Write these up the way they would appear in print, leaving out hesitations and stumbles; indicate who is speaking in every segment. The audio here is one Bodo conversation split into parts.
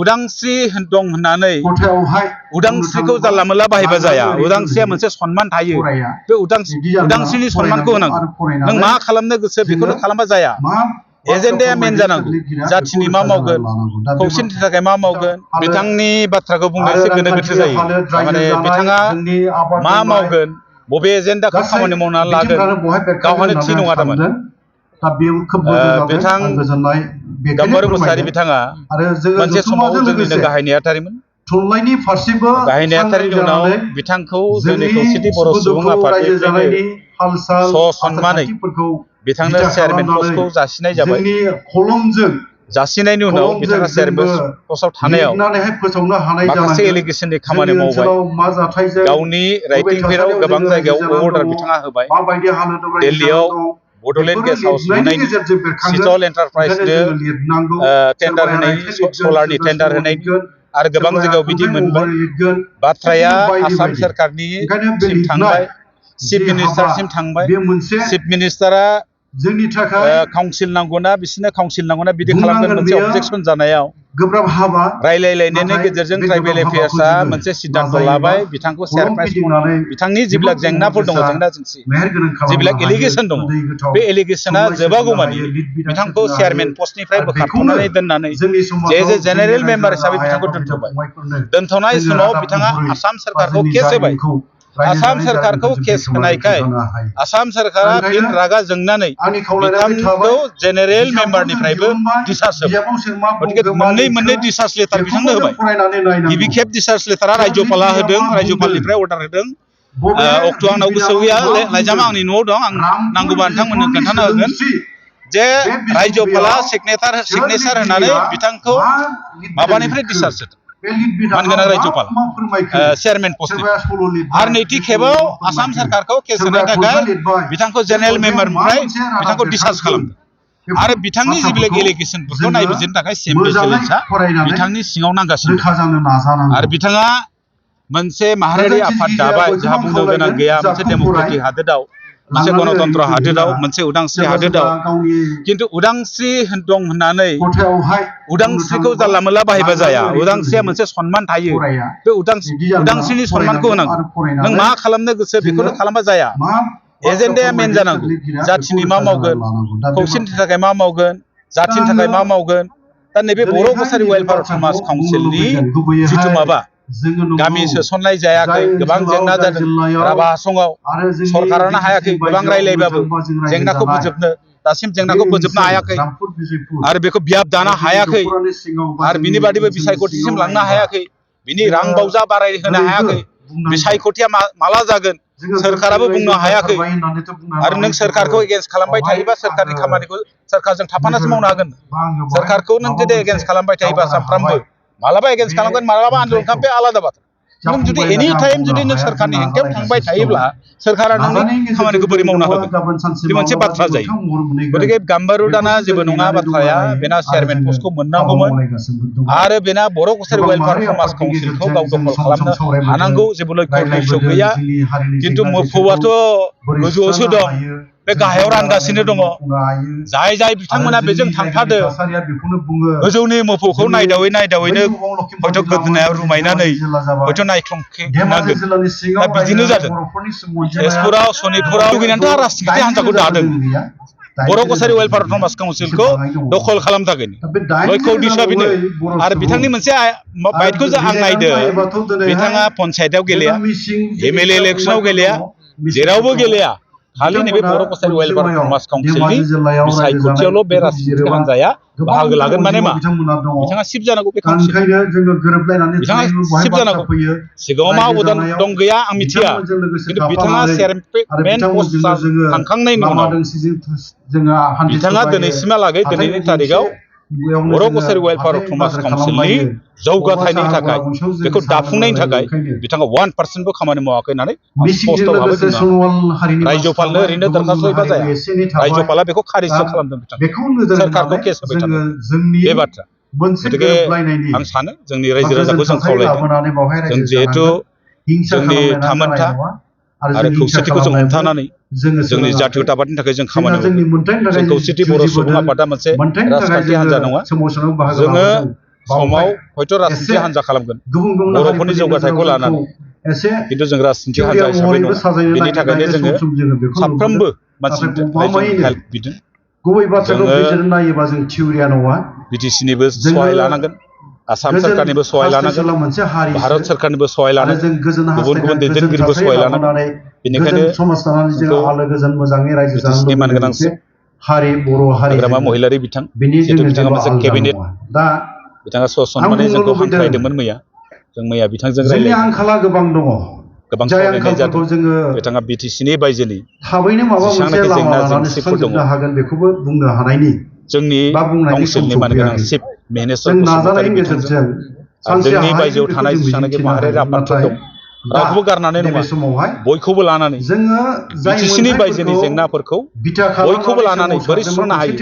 Speaker 1: उदांस्रि दं होननानै उदांस्रिखौ जानला मोनला बाहायबा जाया। उदांस्रिया मोनसे सन्मान थायो। बे उदांस्रिनि सन्मानखौ होनांगौ। नों मा खालामनो गोसो बेखौनो खालामबा जाया। एजेन्डाया मेन जानांगौ। जाथिनि मा मावगोन, खौसेनि थाखाय मा मावगोन। बिथांनि बाथ्राखौ बुंनो एसे गोनो गोथो जायो। माने बिथाङा मा मावगोन, बबे एजेन्डाखौ खामानि मावनानै लागोन गावहानो थि नङा थारमाने। बिथां गाम्बारि मुसाहारि बिथाङा मोनसे समाव जोंनिनो गाहाय नेहाथारिमोन। गाहाय नेहाथारिनि उनाव बिथांखौ जोंनि खौसेथि बर' सुबुं आफादनिफ्रायनो ससन्मानै बिथांनो चेयारमेन पस्टखौ जासिनाय जाबाय। जासिनायनि उनाव बिथाङा चेयारमेन पस्टआव थानायाव माखासे एलिगेसननि खामानि मावबाय। गावनि राइटिंफोराव गोबां जायगायाव अर्डार बिथाङा होबाय। दिल्लीयाव बड'लेण्ड गेस्ट हाउस लुनायनि, सिटल एन्टारप्राइजनो टेन्डार होनायनि, सलारनि टेन्डार होनायनि आरो गोबां जायगायाव बिदि मोनबाय। बाथ्राया आसाम सोरखारनिसिम थांबाय, चिफ मिनिस्टारसिम थांबाय। चिफ मिनिस्टारा काउन्सिल नांगौना, बिसोरनो काउन्सिल नांगौना बिदि खालामगोन मोनसे अबजेक्सन जानायाव रायलायलायनायनि गेजेरजों ट्राइबेल एफेयार्सआ मोनसे सिद्धान्त लाबाय। बिथांखौ चेयारपार्सन, बिथांनि जेब्लाक जेंनाफोर दङ, जेंना जेंसि जेब्लाक एलिगेसन दङ, बे एलिगेसना जोबागौमानि बिथांखौ चेयारमेन पस्टनिफ्राय बोखारथ'नानै दोननानै जे जेनेरेल मेम्बार हिसाबै बिथांखौ दोनथ'बाय। दोनथ'नाय समाव बिथाङा आसाम सोरखारखौ केस होबाय। आसाम सोरखारखौ केस होनायखाय आसाम सोरखारा फिन रागा जोंनानै बिथांखौ जेनेरेल मेम्बारनिफ्रायबो डिसार्ज होबाय। गतिके मोननै डिसार्ज लेटार बिथांनो होबाय। गिबि खेब डिसार्ज लेटारा रायजोपाला होदों, रायजोपालनिफ्राय अर्डार होदों। अक्ट'आव आंनाव गोसोआव गैया, लाइजामा आंनि न'आव दं, आं नांगौबा नोंथांमोननो खोन्थाना होगोन जे रायजोपाला सिगनेचार होनानै बिथांखौ माबानिफ्राय डिसार्ज होदों, मानगोनां रायजोपाला चेयारमेन पस्टनिफ्राय। आरो नैथि खेबाव आसाम सोरखारखौ केस होनो थाखाय बिथांखौ जेनेरेल मेम्बारनिफ्राय बिथांखौ डिसार्ज खालामदों। आरो बिथांनि जेब्लाक एलिगेसनफोरखौ नायबिजिरनो थाखाय सेम भिजिलेन्सआ बिथांनि सिङाव नांगासिनो दं। आरो बिथाङा मोनसे माहारियारि आफाद दाबाय, जोंहा बुंनो गोनां गैया। मोनसे डेम'क्रेटिक हादोराव, मोनसे गणतन्त्र हादोराव, मोनसे उदांस्रि हादोराव। खिन्थु उदांस्रि दं होननानै उदांस्रिखौ जानला मोनला बाहायबा जाया। उदांस्रिया मोनसे सन्मान थायो। बे उदांस्रिनि सन्मानखौ होनांगौ। नों मा खालामनो गोसो बेखौनो खालामबा जाया। एजेन्डाया मेन जानांगौ। जाथिनि मा मावगोन, खौसेनि थाखाय मा मावगोन, जाथिनि थाखाय मा मावगोन। दा नैबे बर' कसारि वेलफेयार समाज काउन्सिलनि जिथु माबा गामि सोसननाय जायाखै, गोबां जेंना जादों। राभा हासंआव सरकारानो हायाखै, गोबां रायलायबाबो जेंनाखौ फोजोबनो, दासिम जेंनाखौ फोजोबनो हायाखै। आरो बेखौ बियाब दानो हायाखै। आरो बिनि बादैबो बिसायख'थिसिम लांनो हायाखै। बिनि रां बावजा बारायहोनो हायाखै। बिसायख'थिया माला जागोन सोरखाराबो बुंनो हायाखै। आरो नों सोरखारखौ एगेन्स्ट खालामबाय थायोबा सोरखारनि खामानिखौ सोरखारजों थाफानासो मावनो हागोन। सोरखारखौ नों जुदि एगेन्स्ट खालामबाय थायोबा सानफ्रामबो, मालाबा एगेन्स्ट खालामगोन, मालाबा आन्दलन खालाम, बे आलादा बाथ्रा। नों जुदि एनि टाइम जुदि नों सोरखारनि हेंथायाव थांबाय थायोब्ला सोरखारा नोंनि खामानिखौ बोरै मावना होगोन, बे मोनसे बाथ्रा जायो। गतिके गाम्बारु दाना जेबो नङा बाथ्राया, बेना चेयारमेन पस्टखौ मोननांगौमोन। आरो बेना बर' कसारि वेलफेयार समाज काउन्सिलखौ गाव दखल खालामनो हानांगौ, जेबो लक्ष्य उद्देश्य गैया। खिन्थु मोफौआथ' गोजौआवसो दं, बे गाहायाव रानगासिनो दङ। जाय बिथांमोना बेजों थांफादों, गोजौनि मोफौखौ नायदावैनो हयथ' गोदोनायाव रुमायनानै हयथ' नायख्लंनांगोन। दा बिदिनो जादों। तेजपुराव, सनितपुराव लुगैनानैथ' राजनिति हान्जाखौ दादों। बर' कसारि वेलफेयार समाज काउन्सिलखौ दखल खालामनो थाखाय लक्ष्य उद्देश्यआ बेनो। आरो बिथांनि मोनसे बाइटखौ आं नायदों, बिथाङा पन्सायतआव गेलेया, एमएलए इलेक्सनाव गेलेया, जेरावबो गेलेया। खालि नैबे बर' कसारि वेलफेयार समाज काउन्सिलनि बिसायख'थियावल' बे राजनिति हान्जाया बाहागो लागोन। माने मा, बिथाङा सिफ जानांगौ बे काउन्सिल, बिथाङा सिफ जानांगौ। सिगाङाव मा अबदान दं गैया आं मिथिया, खिन्थु बिथाङा चेयारमेन पस्ट थांखांनायनि उनाव बिथाङा दिनैसिमहालागै, दिनैनि तारिखआव बर' कसारि वेलफेयार समाज काउन्सिलनि जौगाथायनि थाखाय, बेखौ दाफुंनायनि थाखाय बिथाङा 1% खामानि मावाखै होननानै स्पष्ट भाबै बुंनो हायो। रायजोपालनो ओरैनो दरखास्त हैबा जाया। रायजोपाला बेखौ खारिजसो खालामदों, बिथांखौ सोरखारखौ केस होबाय थादों, बे बाथ्रा। गतिके आं सानो जोंनि रायजो राजाखौ जों खावलायदों, जों जिहेथु जोंनि थामोनथा आरो खौसेथिखौ जों हमथानानै जोंनि जातीयताबादनि थाखाय जों खामानि मावगोन। जों खौसेथि बर' सुबुं आफादा मोनसे राजखान्थि हान्जा नङा। जोङो समाव हयथ' राजनिथि हान्जा खालामगोन बर'फोरनि जौगाथायखौ लानानै खिन्थु जों राजनिथि हान्जा हिसाबै नङा बेनि थाखायनो जोङो साफ्रोमबो मानसिनिफ्राय जों हेल्प बिदों जोङो बिटिसिनिबो सहाय लानांगोन आसाम सोरखारनिबो सहाय लानांगोन भारत सोरखारनिबो सहाय लानांगोन गुबुन गुबुन दैदेनगिरिबो सहाय लानांगोन बेनिखायनो बिटिसिनि मानगोनां हाग्रामा महिलारि बिथां जिहेतु बिथाङा मोनसे केबिनेट बिथाङा ससनमानै जोंखौ हांख्रायदोंमोन मैया जों मैया बिथांजों रायज्लायदों गोबां सावरायनाय जादों बिथाङा बिटिसिनि बायजोनि जेसेबांनाखि जेंना जेंसिफोर दङ जोंनि काउन्सिलनि मानगोनां चिफ मिनिस्टार बसुमतारी बिथांजों जोंनि बायजोआव थानाय जेसेबांनाखि माहारियारि आफादफोर दं रावखौबो गारनानै नङा बयखौबो लानानै बिटिसिनि बायजोनि जेंनाफोरखौ बयखौबो लानानै बोरै सुस्रांनो हायो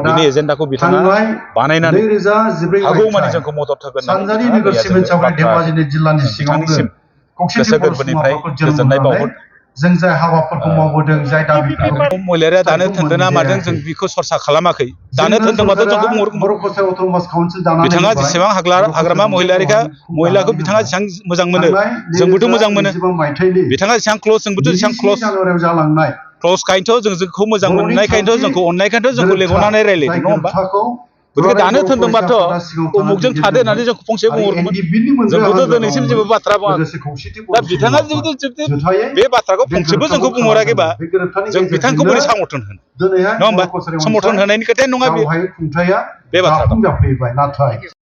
Speaker 1: बिनि एजेन्डाखौ बिथाङा बानायनानै हागौमानि जोंखौ मदद होगोन होननानै बिथांनिसिम गोसो गोरबोनिफ्राय गोजोननाय बावहरदों महिलारिया दानो थोनदों ना मादों जों बेखौ सरसा खालामाखै दानो थोनदोंबाथ' जोंखौ बुंहरगौमोन बिथाङा जेसेबां हाग्रामा महिलाखौ बिथाङा जेसेबां मोजां मोनो जोंबोथ' मोजां मोनो बिथाङा जेसेबां क्ल'ज जोंबोथ' जेसेबां क्ल'जखायनोथ' जों जोंखौ मोजां मोननायखायनोथ' जोंखौ अननायखायनोथ' जोंखौ लेंहरनानै रायज्लायदों नङा होमबा गतिके दानो थोनदोंबाथ' उमुकजों थादो होननानै जोंखौ फंसे बुंहरगौमोन जोंखौथ' दिनैसिम जेबो बाथ्रा बुङाखै दा बिथाङा जुदि बे बाथ्राखौ फंसेबो जोंखौ बुंहराखैबा जों बिथांखौ बोरै समर्थन होनो नङा होमबा समर्थन होनायनि खोथायानो नङा बे बाथ्राखौ